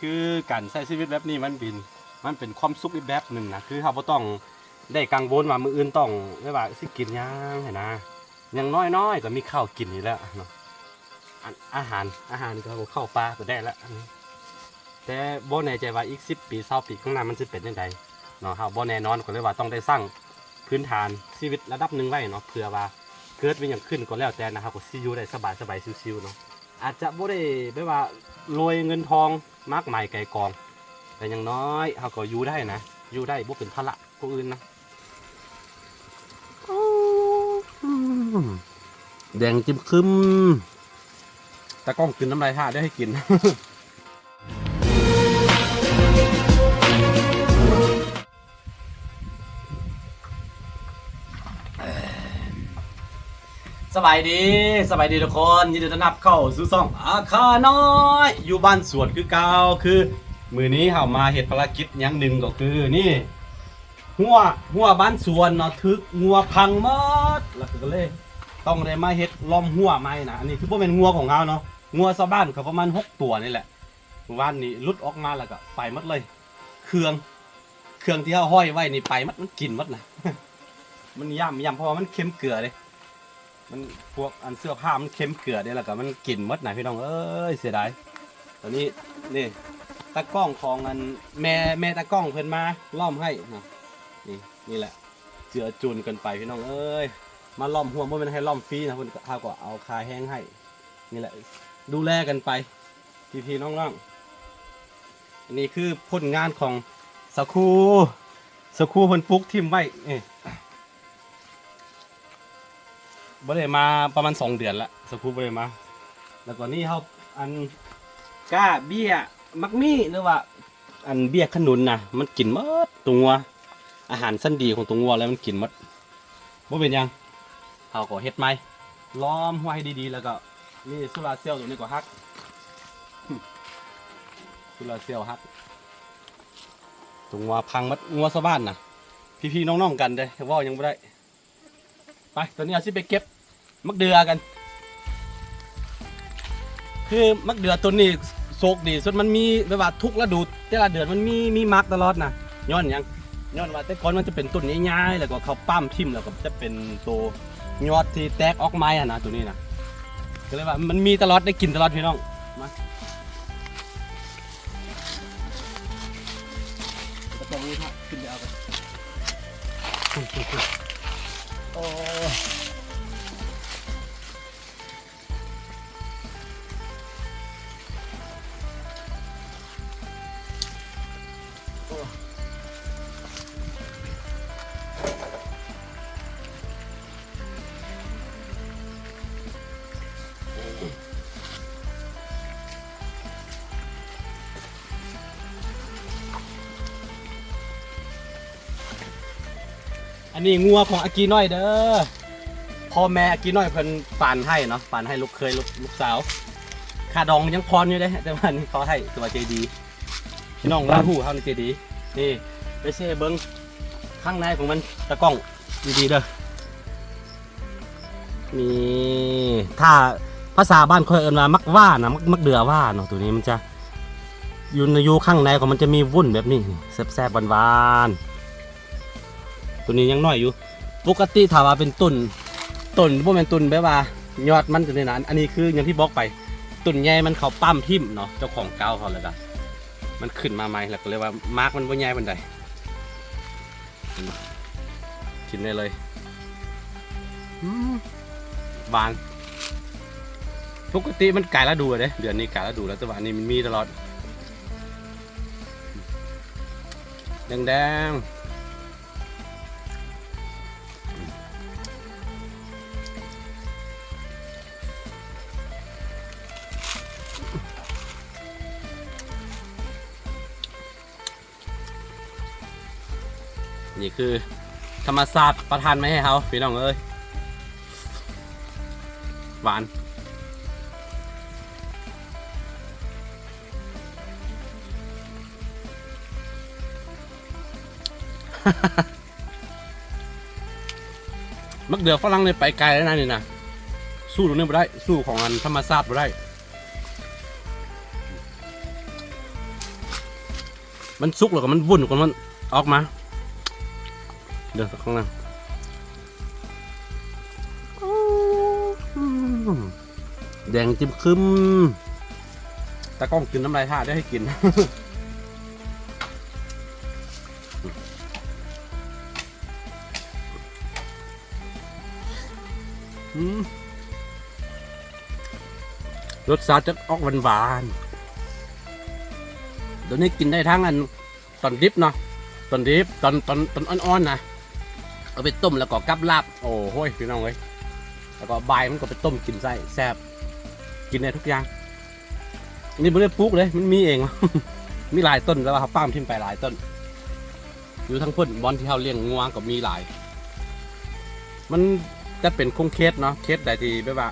ຄືການໃຊ້ຊີວິດແບບນີ້ມັນເປັນ ມັນເປັນຄວາມສຸກອີກແບບໜຶ່ງນະ ຄືເຮົາບໍ່ຕ້ອງໄດ້ກັງວົນວ່າມື້ອື່ນຕ້ອງ ແບບວ່າຊິກິນຫຍັງຫັ້ນນະ ຢ່າງນ້ອຍໆກໍມີເຂົ້າກິນຢູ່ແລ້ວເນາະ ອາ ອາຫານ ອາຫານກໍເຂົ້າປາກໍໄດ້ລະ ແຕ່ບໍ່ແນ່ໃຈວ່າອີກສິບປີ ຊາວປີຂ້າງໜ້າມັນຊິເປັນຈັ່ງໃດເນາະ ເຮົາບໍ່ແນ່ນອນ ກໍເລີຍວ່າຕ້ອງໄດ້ສ້າງພື້ນຖານຊີວິດລະດັບໜຶ່ງໄວ້ເນາະ ເພື່ອວ່າເກີດມີຫຍັງຂຶ້ນກໍແລ້ວແຕ່ນະ ເຮົາກໍຊິຢູ່ໄດ້ສະບາຍໆ ຊິວໆເນາະ ອາດຈະບໍ່ໄດ້ແບບວ່າລວຍເງິນທອງມາກມາຍໄກ່ກອງ ແຕ່ຢ່າງນ້ອຍເຮົາກໍຢູ່ໄດ້ນະ ຢູ່ໄດ້ບໍ່ເປັນພາລະຜູ້ອື່ນນະ. ອືມ ແດງຈິ້ມຄຶມ ຕາກ້ອງກືນນ້ຳລາຍຖ້າເດີ້ ໃຫ້ກິນ. ສະບາຍດີ ສະບາຍດີທຸກຄົນ ຍິນດີຕ້ອນຮັບເຂົ້າສູ່ຊ່ອງອາຄານ້ອຍ ຢູ່ບ້ານສວນຄືເກົ່າ. ຄືມື້ນີ້ເຮົາມາເຮັດພາລະກິດຢ່າງໜຶ່ງ ກໍຄືນີ້ ຮົ້ວ ຮົ້ວບ້ານສວນເນາະ ຖືກງົວພັງໝົດ ແລ້ວກໍເລີຍຕ້ອງໄດ້ມາເຮັດລ້ອມຮົ້ວໃໝ່ນະ. ອັນນີ້ຄືບໍ່ແມ່ນງົວຂອງເຮົາເນາະ ງົວຊາວບ້ານເຂົາປະມານຫົກຕົວນີ້ແຫຼະ ມື້ວານນີ້ຫຼຸດອອກມາແລ້ວກໍໄປໝົດເລີຍ ເຄື່ອງ ເຄື່ອງທີ່ເຮົາຫ້ອຍໄວ້ນີ້ໄປໝົດ ມັນກິນໝົດນະ ມັນຢ້ຳ ຢ້ຳ ເພາະວ່າມັນເຄັມເກືອເດ້ ມັນ ພວກອັນເສື້ອຜ້າມັນເຄັມເກືອເດ້ ແລ້ວກໍມັນກິນໝົດນະ ພີ່ນ້ອງເອີຍ ເສຍດາຍ. ຕອນນີ້ນີ້ ຕາກ້ອງຂອງອັນແມ່ ແມ່ຕາກ້ອງເພິ່ນມາລ້ອມໃຫ້ນະ ນີ້ ນີ້ແຫຼະ ເຈືອຈູນກັນໄປ ພີ່ນ້ອງເອີຍ ມາລ້ອມຮົ້ວ ບໍ່ແມ່ນໃຫ້ລ້ອມຟຣີນະ ເພິ່ນ ເຮົາກໍເອົາຄ່າແຮງໃຫ້ ນີ້ແຫຼະ ດູແລກັນໄປ ພີ່ໆນ້ອງໆ. ອັນນີ້ຄືຜົນງານຂອງສາຄູ ສາຄູເພິ່ນປູກຖິ້ມໄວ້ ເອີ ບໍ່ໄດ້ມາປະມານສອງເດືອນລະ ສາຄູບໍ່ໄດ້ມາ. ແລ້ວກໍນີ້ເຮົາ ອັນ ກ້າເບ້ຍໝາກມີ້ ຫຼືວ່າ ອັນ ເບ້ຍຂະໜູນນະ ມັນກິນໝົດ ຕົວງົວ ອາຫານຊັ້ນດີຂອງຕົວງົວແລ້ວມັນກິນໝົດ. ບໍ່ເປັນຫຍັງ ເຮົາກໍເຮັດໃໝ່ ລ້ອມຮົ້ວໃຫ້ດີໆ ແລ້ວກໍນີ້ໂຊລາເຊວຕົວນີ້ກໍຫັກ ໂຊລາເຊວຫັກ ຕົວງົວພັງໝົດ ງົວຊາວບ້ານນະ ພີ່ໆນ້ອງໆກັນເດ້ ເວົ້າຫຍັງບໍ່ໄດ້. ໄປ ຕອນນີ້ເຮົາຊິໄປເກັບໝາກເດືອກັນ ຄືໝາກເດືອຕົ້ນນີ້ໂຊກດີສຸດ ມັນມີແບບວ່າທຸກລະດູ ແຕ່ລະເດືອນມັນມີ ມີໝາກຕະຫຼອດນະ ຍ້ອນຫຍັງ ຍ້ອນວ່າແຕ່ກ່ອນມັນຈະເປັນຕົ້ນໃຫຍ່ໆ ແລ້ວກໍເຂົາປ້ຳຖິ້ມ ແລ້ວກໍຈະເປັນໂຕຍອດທີ່ແຕກອອກໃໝ່ຫັ້ນນະ ໂຕນີ້ນະ ກໍເລີຍວ່າມັນມີຕະຫຼອດ ໄດ້ກິນຕະຫຼອດ ພີ່ນ້ອງ ມາ ກະຕ້ອງນີ້ພາຂຶ້ນໄປເອົາກັນ ໂອ້ຍ. ອັນນີ້ງົວຂອງອາກີນ້ອຍເດີ ພໍ່ແມ່ອາກີນ້ອຍເພິ່ນປານໃຫ້ເນາະ ປານໃຫ້ລູກເຂີຍ ລູກ ລູກສາວ ຄ່າດອງຍັງຜ່ອນຢູ່ເດ້ ແຕ່ວ່ານີ້ເຂົາໃຫ້ ຖືວ່າໃຈດີ ພີ່ນ້ອງລາວຮູ້ເຮົານີ້ໃຈດີ. ນີ້ ໄປເຊເບິ່ງຂ້າງໃນຂອງມັນ ຕາກ້ອງ ດີໆເດີ. ນີ້ ຖ້າພາສາບ້ານຂ້ອຍເອີ້ນວ່າໝາກຫວ້ານະ ໝາກ ໝາກເດືອຫວ້າເນາະ ໂຕນີ້ມັນຈະຢູ່ ຢູ່ຂ້າງໃນຂອງມັນຈະມີວຸ້ນແບບນີ້ ແຊບໆ ຫວານໆ. ໂຕນີ້ຍັງນ້ອຍຢູ່ ປົກກະຕິຖ້າວ່າເປັນຕົ້ນ ຕົ້ນ ບໍ່ແມ່ນຕົ້ນແບບວ່າຍອດມັນໂຕນີ້ນະ ອັນນີ້ຄືຢ່າງທີ່ບອກໄປ ຕົ້ນໃຫຍ່ມັນເຂົາປ້ຳຖິ້ມເນາະ ເຈົ້າຂອງເກົ່າເຂົາ ແລ້ວກະມັນຂຶ້ນມາໃໝ່ ແລ້ວກໍເລີຍວ່າໝາກມັນບໍ່ໃຫຍ່ປານໃດ. ກິນໄດ້ເລີຍ ອືມ ຫວານ ປົກກະຕິມັນກາຍລະດູເດ້ ເດືອນນີ້ກາຍລະດູແລ້ວ ແຕ່ວ່າອັນນີ້ມັນມີຕະຫຼອດ ແດງໆ. ນີ້ຄືທຳມະຊາດປະທານມາໃຫ້ເຮົາ ພີ່ນ້ອງເອີຍ ຫວານ. ໝາກເດືອຝຣັ່ງນີ້ໄປໄກແລ້ວນະນີ້ນະ ສູ້ໂຕນີ້ບໍ່ໄດ້ ສູ້ຂອງອັນທຳມະຊາດບໍ່ໄດ້. ມັນສຸກແລ້ວກໍມັນວຸ້ນ ກໍມັນອອກມາ ເດີ ຂ້າງໃນ ອືມ ແດງຈິ້ມຄຶມ ຕາກ້ອງກິນນ້ຳລາຍຖ້າໄດ້ໃຫ້ກິນ ອືມ ລົດຊາດຈະອອກຫວານໆ ໂຕນີ້ກິນໄດ້ທັງອັນ ຕອນດິບເນາະ ຕອນດິບ ຕອນ ຕອນ ຕອນອ່ອນໆ ນະ ເອົາໄປຕົ້ມ ແລ້ວກໍກັບລາບ ໂອ້ໂຫຍ ພີ່ນ້ອງເອີຍ ແລ້ວກໍບ່າຍມັນກໍໄປຕົ້ມກິນໃຊ້ ແຊບ ກິນໄດ້ທຸກຢ່າງ. ນີ້ບໍ່ໄດ້ປູກເດ້ ມັນມີເອງ ມີຫຼາຍຕົ້ນ ແຕ່ວ່າເຮົາປາມຖິ້ມໄປຫຼາຍຕົ້ນ. ຢູ່ທາງພຸ້ນ ບ່ອນທີ່ເຮົາລ້ຽງງົວກໍມີຫຼາຍ ມັນຈະເປັນຂົງເຂດເນາະ ເຂດໃດທີ່ແບບວ່າ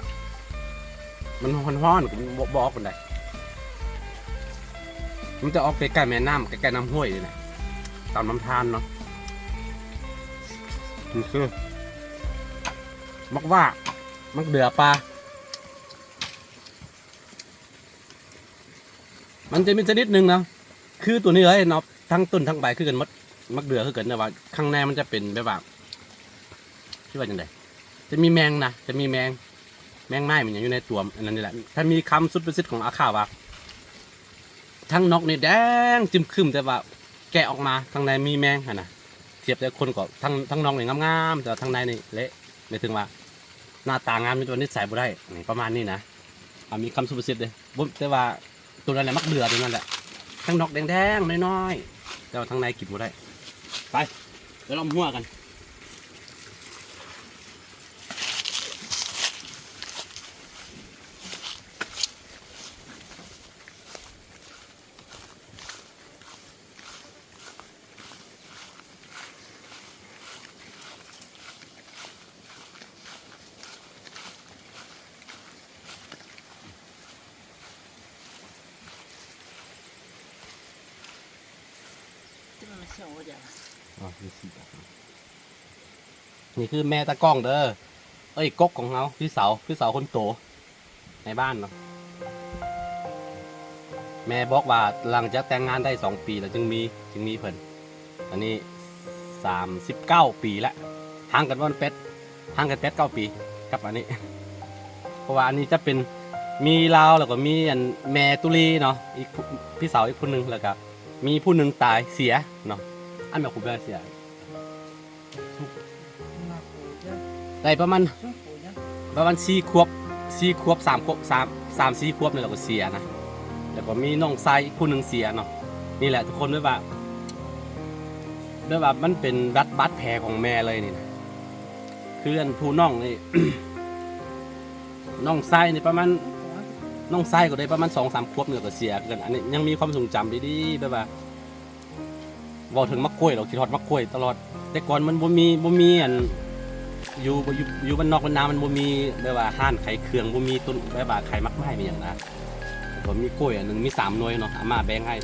ມັນຮ້ອນໆ ກໍບໍ່ ບໍ່ອອກປານໃດ ມັນຈະອອກໃກ້ໆ ແມ່ນ້ຳ ໃກ້ໆ ນ້ຳຫ້ວຍນີ້ແຫຼະ ຕາມລຳທານເນາະ. ນີ້ຄື ໝາກຫວ້າ ໝາກເດືອປ່າ ມັນຈະມີຊະນິດໜຶ່ງນະ ຄືໂຕນີ້ເລີຍເນາະ ທັງຕົ້ນທັງໃບຄືກັນໝົດ ໝາກເດືອຄືກັນ ແຕ່ວ່າຂ້າງໃນມັນຈະເປັນແບບວ່າ ຊິວ່າຈັ່ງໃດ ຈະມີແມງນະ ຈະມີແມງ ແມງໄມ້ ແມ່ນຫຍັງຢູ່ໃນຕົວ ອັນນັ້ນນີ້ແຫຼະ. ຖ້າມີຄຳສຸດປະສິດຂອງອາຂ້າວ່າ ທາງນອກນີ້ແດງຈິ້ມຄຶມ ແຕ່ວ່າແກະອອກມາ ທາງໃນມີແມງຫັ້ນນະ. ທຽບແຕ່ຄົນກໍ ທາງ ທາງນອກນີ້ງາມໆ ແຕ່ວ່າທາງໃນນີ້ເລະ ໝາຍເຖິງວ່າ ໜ້າຕາງາມ ມີແຕ່ວ່ານິດໄສບໍ່ໄດ້ ນີ້ ປະມານນີ້ນະ. ອ່າ ມີຄຳສຸພາສິດເດ້ ບໍ່ ແຕ່ວ່າໂຕນັ້ນແຫຼະ ໝາກເດືອໂຕນັ້ນແຫຼະ ທາງນອກແດງໆ ນ້ອຍໆ ແຕ່ວ່າທາງໃນກິນບໍ່ໄດ້. ໄປ ໄປລ້ອມຮົ້ວກັນ. ນີ້ຄືແມ່ຕາກ້ອງເດີ ເອີຍ ກົກຂອງເຮົາ ພີ່ສາວ ພີ່ສາວຄົນໂຕ ໃນບ້ານເນາະ. ແມ່ບອກວ່າຫຼັງຈາກແຕ່ງງານໄດ້ສອງປີແລ້ວຈຶ່ງມີ ຈຶ່ງມີເພິ່ນ. ອັນນີ້ສາມສິບເກົ້າປີແລ້ວ ຫ່າງກັນປະມານແປດ ຫ່າງກັນແປດເກົ້າປີກັບອັນນີ້. ເພາະວ່າອັນນີ້ຈະເປັນ ມີລາວ ແລ້ວກໍມີອັນແມ່ຕຸລີເນາະ ອີກຜູ້ ພີ່ສາວອີກຜູ້ໜຶ່ງ ແລ້ວກໍມີຜູ້ໜຶ່ງຕາຍ ເສຍເນາະ. ອັນແມ່ຄູແມ່ເສຍ ໄດ້ປະມານ ປະມານສີ່ຂວບ ສີ່ຂວບ ສາມຂວບ ສາມ ສາມສີ່ຂວບນີ້ແຫຼະກໍເສຍນະ. ແລ້ວກໍມີນ້ອງຊາຍອີກຜູ້ໜຶ່ງເສຍເນາະ. ນີ້ແຫຼະທຸກຄົນ ແບບວ່າ ແບບວ່າມັນເປັນບາດ ບາດແຜຂອງແມ່ເລີຍນີ້ນະ. ຄືອັນຜູ້ນ້ອງນີ້ ນ້ອງຊາຍນີ້ປະມານ ນ້ອງຊາຍກໍໄດ້ປະມານສອງສາມຂວບນີ້ແຫຼະກໍເສຍຄືກັນ. ອັນນີ້ຍັງມີຄວາມຊົງຈຳດີໆ ແບບວ່າ ເວົ້າເຖິງໝາກກ້ວຍ ເຮົາຄິດຮອດໝາກກ້ວຍຕະຫຼອດ. ແຕ່ກ່ອນມັນບໍ່ມີ ບໍ່ມີອັນ ຢູ່ ຢູ່ ຢູ່ບ້ານນອກບ້ານນາ ມັນບໍ່ມີແບບວ່າຮ້ານຂາຍເຄື່ອງ ບໍ່ມີຕົ້ນແບບວ່າຂາຍໝາກໄມ້ອີ່ຫຍັງນະ. ກໍມີກ້ວຍອັນໜຶ່ງ ມີສາມໜ່ວຍເນາະ ອາມ່າແບ່ງໃຫ້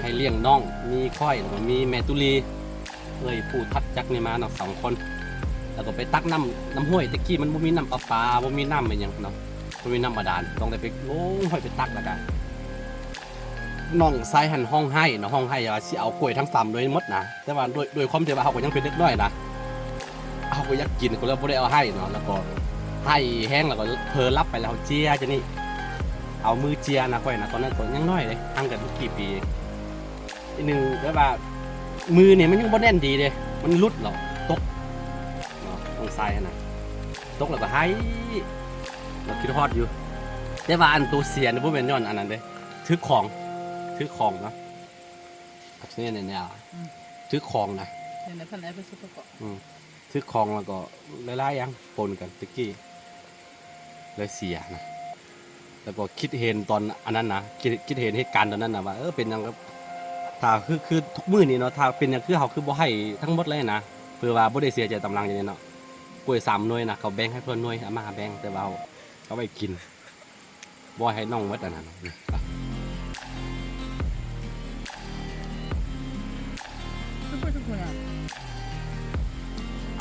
ໃຫ້ລ້ຽງນ້ອງ ມີຂ້ອຍ ແລ້ວກໍມີແມ່ຕຸລີ ເອື້ອຍຜູ້ຖັດຈາກນີ້ມາເນາະ ສອງຄົນ. ແລ້ວກໍໄປຕັກນ້ຳ ນ້ຳຫ້ວຍ ແຕ່ກີ້ມັນບໍ່ມີນ້ຳປະປາ ບໍ່ມີນ້ຳອີ່ຫຍັງເນາະ ບໍ່ມີນ້ຳບາດານ ຕ້ອງໄດ້ໄປລົງຫ້ວຍໄປຕັກ. ແລ້ວກໍ ນ້ອງຊາຍຫັ້ນຮ້ອງໄຫ້ເນາະ ຮ້ອງໄຫ້ວ່າຊິເອົາກ້ວຍທັງສາມໜ່ວຍໝົດນະ. ແຕ່ວ່າດ້ວຍ ດ້ວຍຄວາມທີ່ວ່າເຮົາກໍຍັງເປັນເດັກນ້ອຍນະ ເຮົາກໍຢາກກິນ ກໍເລີຍບໍ່ໄດ້ເອົາໃຫ້ເນາະ. ແລ້ວກໍໄຫ້ແຮງ ແລ້ວກໍເຜີຫຼັບໄປ ແລ້ວເຮົາເຈຍຈັ່ງນີ້ ເອົາມືເຈຍນະ. ຂ້ອຍນະ ຕອນນັ້ນກໍຍັງນ້ອຍເດ້ ຫ່າງກັນບໍ່ກີ່ປີ. ອີກໜຶ່ງແບບວ່າມືນີ້ມັນຍັງບໍ່ແໜ້ນດີເດ້ ມັນຫຼຸດແລ້ວຕົກເນາະ ນ້ອງຊາຍຫັ້ນນະ. ຕົກແລ້ວກໍໄຫ້ ແລ້ວຄິດຮອດຢູ່. ແຕ່ວ່າອັນໂຕເສຍນີ້ບໍ່ແມ່ນຍ້ອນອັນນັ້ນເດ້ ຖືກຂອງ ຖືກຂອງເນາະ ນີ້ໆ ອືມ ຖືກຂອງນະ ອືມ ຖືກຂອງແລ້ວກໍຫຼາຍໆຢ່າງປົນກັນແຕ່ກີ້ ເລີຍເສຍນະ. ແລ້ວກໍຄິດເຫັນຕອນອັນນັ້ນນະ ຄິດ ຄິດເຫັນເຫດການຕອນນັ້ນນະວ່າ ເອີ ເປັນຫຍັງ ຖ້າຄື ຄືທຸກມື້ນີ້ເນາະ ຖ້າເປັນຫຍັງ ຄືເຮົາຄືບໍ່ໃຫ້ທັງໝົດເລີຍນະ ເພື່ອວ່າບໍ່ໄດ້ເສຍໃຈຕາມຫຼັງຈັ່ງຊີ້ເນາະ. ກ້ວຍສາມໜ່ວຍນະ ເຂົາແບ່ງໃຫ້ເພິ່ນໜ່ວຍ ອາມ່າແບ່ງ ແຕ່ວ່າເຮົາ ເອົາໄວ້ກິນ ບໍ່ໃຫ້ນ້ອງໝົດອັນນັ້ນ.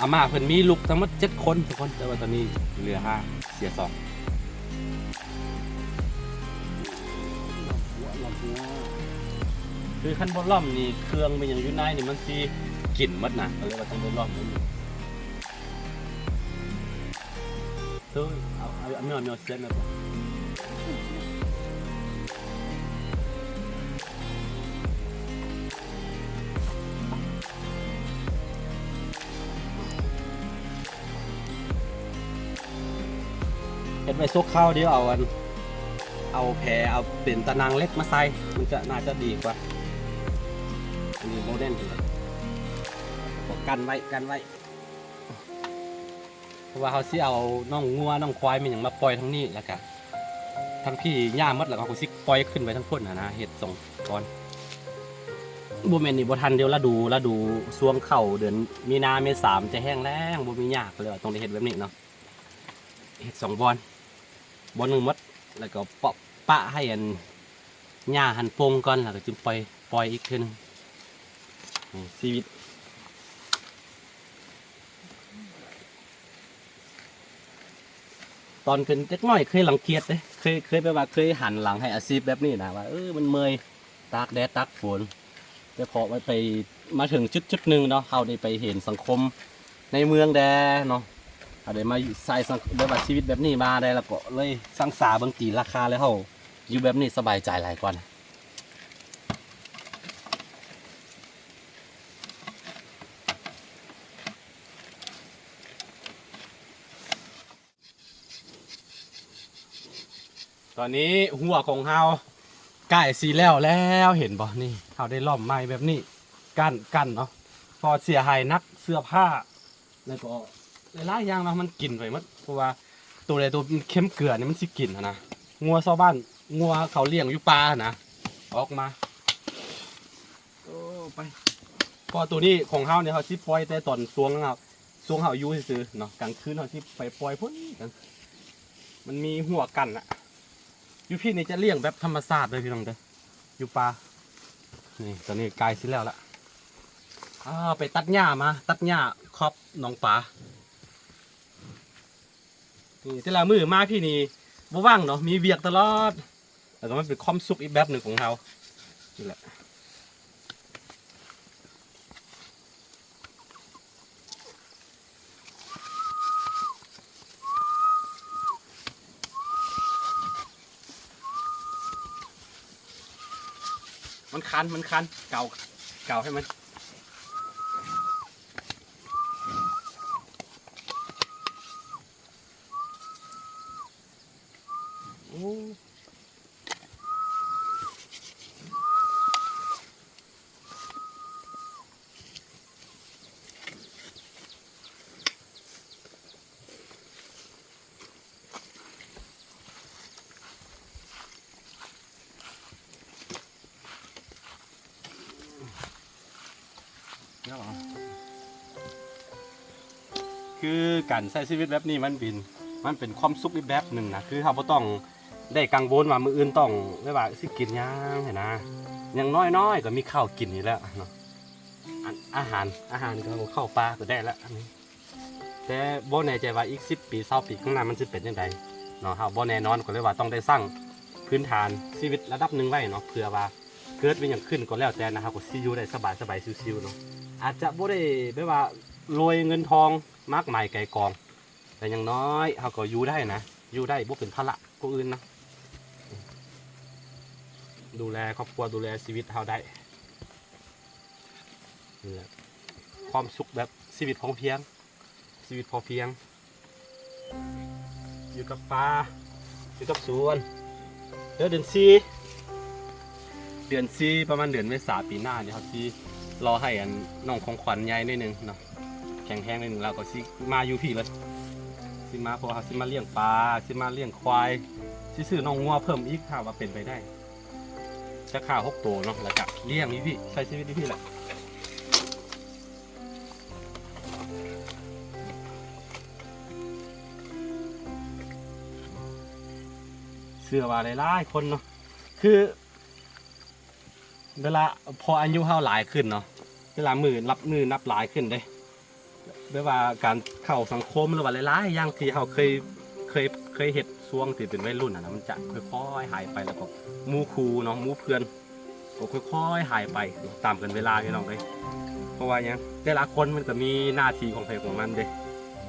ອາມ່າເພິ່ນມີລູກທັງໝົດເຈັດຄົນທຸກຄົນ ແຕ່ວ່າຕອນນີ້ເຫຼືອຫ້າ ເສຍສອງ. ຄືຄັນບໍ່ລ້ອມນີ້ ເຄື່ອງແມ່ນຫຍັງຢູ່ໃນນີ້ມັນຊິກິນໝົດນະ ກໍເລີຍວ່າຕ້ອງໄດ້ລ້ອມແນວນີ້. ເອີ ເອົາ ເອົາ ເອົາແມວ ແມວເສຍແມວ ເຮັດໄວ້ຊົ່ວຄາວ ດຽວເອົາອັນ ເອົາແຜ ເອົາເປັນຕາໜ່າງເຫຼັກມາໃສ່ ມັນຈະ ໜ້າຈະດີກວ່າ. ອັນນີ້ບໍ່ແໜ້ນປານໃດ ກໍກັນໄວ້ ກັນໄວ້ ເພາະວ່າເຮົາຊິເອົານ້ອງງົວນ້ອງຄວາຍແມ່ນຫຍັງມາປ່ອຍທາງນີ້ ແລ້ວກະທາງພີ້ຫຍ້າໝົດ ແລ້ວເຮົາກໍຊິປ່ອຍຂຶ້ນໄປທາງພຸ້ນຫັ້ນນະ ເຮັດສອງບ່ອນ. ບໍ່ແມ່ນນີ້ບໍ່ທັນ ດຽວລະດູ ລະດູຊ່ວງເຂົ້າເດືອນມີນາເມສາມັນຈະແຫ້ງແລ້ງ ບໍ່ມີຫຍ້າ ກໍເລີຍວ່າຕ້ອງໄດ້ເຮັດແບບນີ້ເນາະ. ເຮັດສອງບ່ອນ ບ່ອນໜຶ່ງໝົດ ແລ້ວກໍປະ ປະໃຫ້ອັນຫຍ້າຫັ້ນປົ່ງກ່ອນ ແລ້ວກໍຈຶ່ງປ່ອຍ ປ່ອຍອີກເທື່ອໜຶ່ງ. ນີ້ຊີວິດ ຕອນເປັນເດັກນ້ອຍເຄີຍລັງກຽດເດ້ ເຄີຍ ເຄີຍແບບວ່າເຄີຍຫັນຫຼັງໃຫ້ອາຊີບແບບນີ້ນະ ວ່າ ເອີ ມັນເມື່ອຍ ຕາກແດດຕາກຝົນ. ແຕ່ພໍໄປ ໄປມາເຖິງຈຸດໆໜຶ່ງເນາະ ເຮົາໄດ້ໄປເຫັນສັງຄົມໃນເມືອງແດ່ເນາະ ເຮົາໄດ້ມາໃຊ້ສັງ ແບບວ່າຊີວິດແບບນີ້ມາໄດ້ ແລ້ວກໍເລີຍສັງສາເບິ່ງຕີລາຄາ ແລ້ວເຮົາຢູ່ແບບນີ້ສະບາຍໃຈຫຼາຍກວ່ານະ. ຕອນນີ້ຮົ້ວຂອງເຮົາໃກ້ຊິແລ້ວແລ້ວ ເຫັນບໍ່? ນີ້ ເຮົາໄດ້ລ້ອມໄມ້ແບບນີ້ ກັ້ນ ກັ້ນເນາະ ເພາະເສຍຫາຍໜັກ ເສື້ອຜ້າ ແລ້ວກໍຫຼາຍໆຢ່າງເນາະ ມັນກິນໄປໝົດ ເພາະວ່າໂຕໃດໂຕເຄັມເກືອນີ້ມັນຊິກິນຫັ້ນນະ. ງົວຊາວບ້ານ ງົວເຂົາລ້ຽງຢູ່ປ່າຫັ້ນນະ ອອກມາ. ໂອ້ ໄປ ເພາະວ່າໂຕນີ້ຂອງເຮົານີ້ ເຮົາຊິປ່ອຍແຕ່ຕອນຊ່ວງເຮົາ ຊ່ວງເຮົາຢູ່ຊື່ໆເນາະ ກາງຄືນເຮົາຊິໄປປ່ອຍພຸ້ນ ກາງ ມັນມີຮົ້ວກັ້ນນະ. ຢູ່ພີ້ນີ້ຈະລ້ຽງແບບທຳມະຊາດເດີພີ່ນ້ອງເດີ ຢູ່ປ່າ. ນີ້ ຕອນນີ້ໃກ້ຊິແລ້ວລະ ອ້າວ ໄປຕັດຫຍ້າມາ ຕັດຫຍ້າຂອບໜອງປາ. ນີ້ ແຕ່ລະມື້ມາພີ້ນີ້ບໍ່ວ່າງເນາະ ມີວຽກຕະຫຼອດ ແລ້ວກໍມັນເປັນຄວາມສຸກອີກແບບໜຶ່ງຂອງເຮົານີ້ແຫຼະ. ມັນຄັນ ມັນຄັນ ເກົາ ເກົາໃຫ້ມັນ. ໂອ້ ຄືການໃຊ້ຊີວິດແບບນີ້ມັນເປັນ ມັນເປັນຄວາມສຸກອີກແບບໜຶ່ງນະ ຄືເຮົາບໍ່ຕ້ອງໄດ້ກັງວົນວ່າມື້ອື່ນຕ້ອງ ແບບວ່າຊິກິນຫຍັງຫັ້ນນະ ຢ່າງນ້ອຍໆກໍມີເຂົ້າກິນຢູ່ແລ້ວເນາະ. ອາ ອາຫານ ອາຫານກໍເຂົ້າປາກໍໄດ້ລະ ອັນນີ້ ແຕ່ບໍ່ແນ່ໃຈວ່າອີກສິບປີ ຊາວປີຂ້າງໜ້າມັນຊິເປັນຈັ່ງໃດເນາະ ເຮົາບໍ່ແນ່ນອນ ກໍເລີຍວ່າຕ້ອງໄດ້ສ້າງພື້ນຖານຊີວິດລະດັບໜຶ່ງໄວ້ເນາະ ເພື່ອວ່າເກີດມີຫຍັງຂຶ້ນກໍແລ້ວແຕ່ນະ ເຮົາກໍຊິຢູ່ໄດ້ສະບາຍໆ ຊິວໆເນາະ. ອາດຈະບໍ່ໄດ້ແບບວ່າລວຍເງິນທອງມາກມາຍໄກ່ກອງ ແຕ່ຢ່າງນ້ອຍເຮົາກໍຢູ່ໄດ້ນະ ຢູ່ໄດ້ ບໍ່ເປັນພາລະຜູ້ອື່ນນະ ດູແລຄອບຄົວ ດູແລຊີວິດເຮົາໄດ້. ນີ້ແຫຼະ ຄວາມສຸກແບບຊີວິດພໍພຽງ ຊີວິດພໍພຽງ ຢູ່ກັບປ່າ ຢູ່ກັບສວນ. ເດີ ເດືອນສີ່ ເດືອນສີ່ ປະມານເດືອນເມສາປີໜ້ານີ້ ເຮົາຊິລໍໃຫ້ອັນນ້ອງຂອງຂວັນໃຫຍ່ໜ້ອຍໜຶ່ງເນາະ ແຂງແຮງໜ້ອຍໜຶ່ງ ລາວກໍຊິມາຢູ່ພີ້ເລີຍ ຊິມາ ເພາະວ່າເຮົາຊິມາລ້ຽງປາ ຊິມາລ້ຽງຄວາຍ ຊິຊື້ນ້ອງງົວເພີ່ມອີກ ຖ້າວ່າເປັນໄປໄດ້ ຈັກຫ້າຫົກໂຕເນາະ ແລ້ວກະລ້ຽງຢູ່ພີ້ ໃຊ້ຊີວິດຢູ່ພີ້ແຫຼະ. ເຊື່ອວ່າຫຼາຍໆຄົນເນາະ ຄືເວລາ ພໍອາຍຸເຮົາຫຼາຍຂຶ້ນເນາະ ເວລາມື້ນັບມື້ນັບຫຼາຍຂຶ້ນເດ້ ແບບວ່າການເຂົ້າສັງຄົມ ຫຼືວ່າຫຼາຍໆຢ່າງທີ່ເຮົາເຄີຍ ເຄີຍ ເຄີຍເຮັດຊ່ວງທີ່ເປັນໄວລຸ້ນຫັ້ນນະ ມັນຈະຄ່ອຍໆຫາຍໄປ ແລ້ວກໍໝູ່ຄູ່ເນາະ ໝູ່ເພື່ອນ ກໍຄ່ອຍໆຫາຍໄປຕາມການເວລາພີ່ນ້ອງເອີຍ. ເພາະວ່າຫຍັງ? ແຕ່ລະຄົນມັນກໍມີໜ້າທີ່ຂອງໃຜຂອງມັນເດ້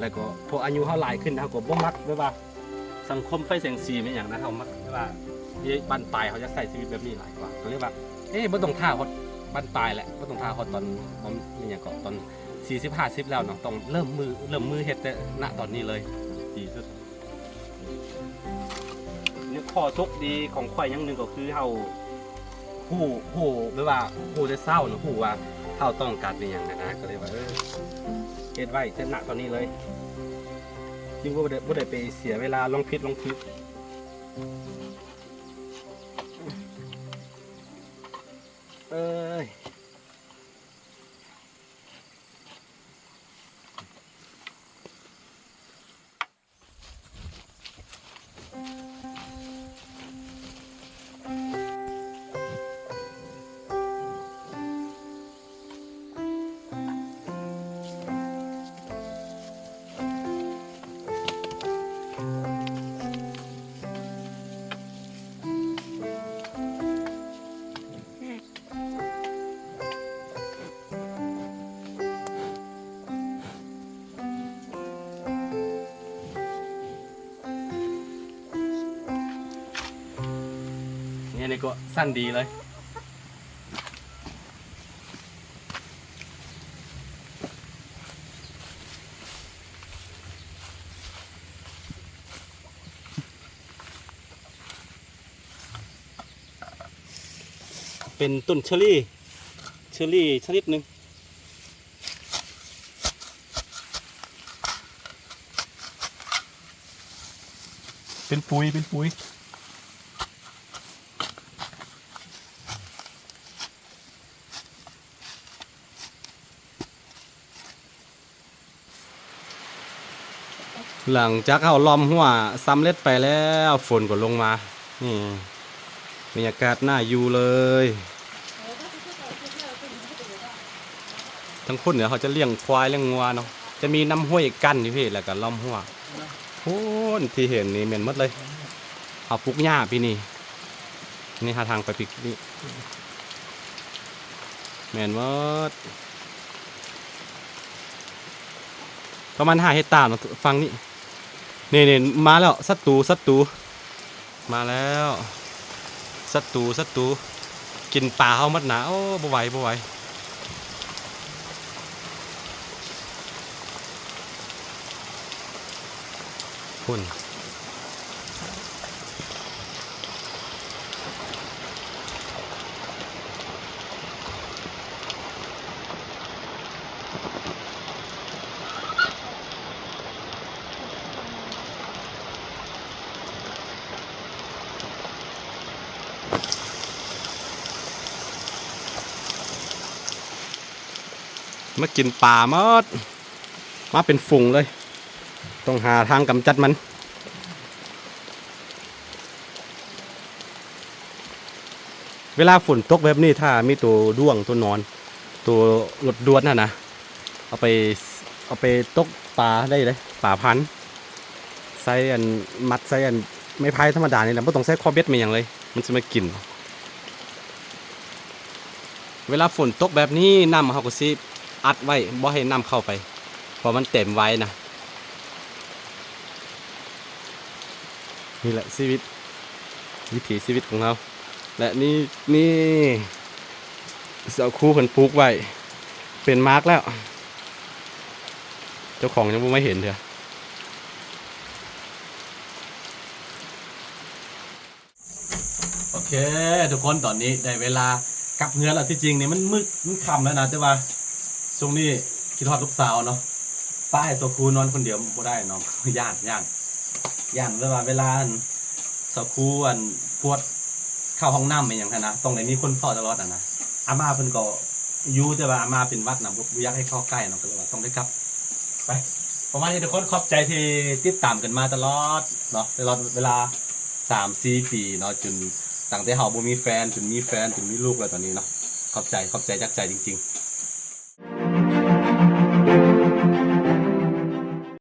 ແລ້ວກໍເພາະອາຍຸເຮົາຫຼາຍຂຶ້ນ ເຮົາກໍບໍ່ມັກແບບວ່າສັງຄົມໄຟແສງສີແມ່ນຫຍັງນະ ເຮົາມັກແບບວ່າ ເອີ ບັ້ນປາຍ ເຮົາຢາກໃຊ້ຊີວິດແບບນີ້ຫຼາຍກວ່າ ກໍເລີຍວ່າ ເອີ ບໍ່ຕ້ອງຖ້າຮອດບັ້ນປາຍແຫຼະ ບໍ່ຕ້ອງຖ້າຮອດຕອນ ຕອນ ແມ່ນຫຍັງເກາະ ຕອນສີ່ສິບຫ້າສິບແລ້ວເນາະ ຕ້ອງເລີ່ມມື ເລີ່ມມືເຮັດແຕ່ ນະ ຕອນນີ້ເລີຍ ດີທີ່ສຸດ. ນີ້ ຂໍ້ໂຊກດີຂອງຂ້ອຍຢ່າງໜຶ່ງກໍຄືເຮົາຮູ້ ຮູ້ແບບວ່າຮູ້ແຕ່ເຊົ້າເນາະ ຮູ້ວ່າເຮົາຕ້ອງການອີ່ຫຍັງນະ ກໍເລີຍວ່າ ເອີ ເຮັດໄວ້ແຕ່ນະຕອນນີ້ເລີຍ ຈຶ່ງບໍ່ໄດ້ ບໍ່ໄດ້ໄປເສຍເວລາລົງຜິດລົງຖືກ ເອີຍ. ນີ້ ນີ້ກໍສັ້ນດີເລີຍ ເປັນຕົ້ນເຊີຣີ ເຊີຣີຊະນິດໜຶ່ງ ເປັນປຸ໋ຍ ເປັນປຸ໋ຍ. ຫຼັງຈາກເຮົາລ້ອມຮົ້ວສຳເລັດໄປແລ້ວ ຝົນກໍລົງມາ ນີ້ ບັນຍາກາດໜ້າຢູ່ເລີຍ. ທາງພຸ້ນເຂົາຈະລ້ຽງຄວາຍລ້ຽງງົວເນາະ ຈະມີນ້ຳຫ້ວຍກັ້ນຢູ່ພີ້ ແລ້ວກໍລ້ອມຮົ້ວ ພຸ້ນທີ່ເຫັນນີ້ແມ່ນໝົດເລີຍ ເຮົາປູກຫຍ້າປີນີ້ ນີ້ຫາທາງໄປປີນີ້ ແມ່ນໝົດ ປະມານຫ້າເຮັກຕາເນາະ ຝັ່ງນີ້ ນີ້ໆ ມາແລ້ວ ສັດຕູ ສັດຕູ ມາແລ້ວ ສັດຕູ ສັດຕູ ກິນປາເຮົາໝົດນະ ໂອ້ ບໍ່ໄຫວ ບໍ່ໄຫວ. ພຸ້ນ ມາກິນປາໝົດ ມາເປັນຝູງເລີຍ ຕ້ອງຫາທາງກຳຈັດມັນ. ເວລາຝົນຕົກແບບນີ້ ຖ້າມີໂຕດ້ວງ ໂຕໜອນ ໂຕລົດດ່ວນຫັ້ນນະ ເອົາໄປ ເອົາໄປຕົກປາໄດ້ເດ້ ປາພັນ ໃຊ້ອັນ ມັດໃສ່ອັນໄມ້ໄຜ່ທຳມະດານີ້ແຫຼະ ບໍ່ຕ້ອງໃຊ້ຄໍເບັດແມ່ນຫຍັງເລີຍ ມັນຊິມາກິນ. ເວລາຝົນຕົກແບບນີ້ ນ້ຳເຮົາກໍຊິອັດໄວ້ ບໍ່ໃຫ້ນ້ຳເຂົ້າໄປ ເພາະມັນເຕັມໄວນະ. ນີ້ແຫຼະຊີວິດ ວິຖີຊີວິດຂອງເຮົາ ແລະ ນີ້ ນີ້ ສາວຄູເພິ່ນປູກໄວ້ ເປັນໝາກແລ້ວ ເຈົ້າຂອງຍັງບໍ່ມາເຫັນເທື່ອ. ໂອເຄ ທຸກຄົນ ຕອນນີ້ໄດ້ເວລາກັບເຮືອນແລ້ວ. ທີ່ຈິງນີ້ມັນມືດ ມັນຄ່ຳແລ້ວນະ ແຕ່ວ່າຊ່ວງນີ້ຄິດຮອດລູກສາວເນາະ ປະໃຫ້ສາວຄູນອນຄົນດຽວບໍ່ໄດ້ເນາະ ຢ້ານ ຢ້ານ ຢ້ານແບບວ່າເວລາອັນ ສາວຄູອັນປວດເຂົ້າຫ້ອງນ້ຳອີ່ຫຍັງຫັ້ນນະ ຕ້ອງໄດ້ມີຄົນເຝົ້າຕະຫຼອດຫັ້ນນະ. ອາມ່າເພິ່ນກໍຢູ່ ແຕ່ວ່າອາມ່າເປັນຫວັດນະ ບໍ່ ບໍ່ຢາກໃຫ້ເຂົ້າໃກ້ເນາະ ກໍເລີຍວ່າຕ້ອງໄດ້ກັບໄປ. ປະມານນີ້ທຸກຄົນ ຂອບໃຈທີ່ຕິດຕາມກັນມາຕະຫຼອດເນາະ ຕະຫຼອດເວລາສາມສີ່ປີເນາະ ຈົນຕັ້ງແຕ່ເຮົາບໍ່ມີແຟນ ຈົນມີແຟນ ຈົນມີລູກແລ້ວຕອນນີ້ເນາະ. ຂອບໃຈ ຂອບໃຈຈາກໃຈຈິງໆ.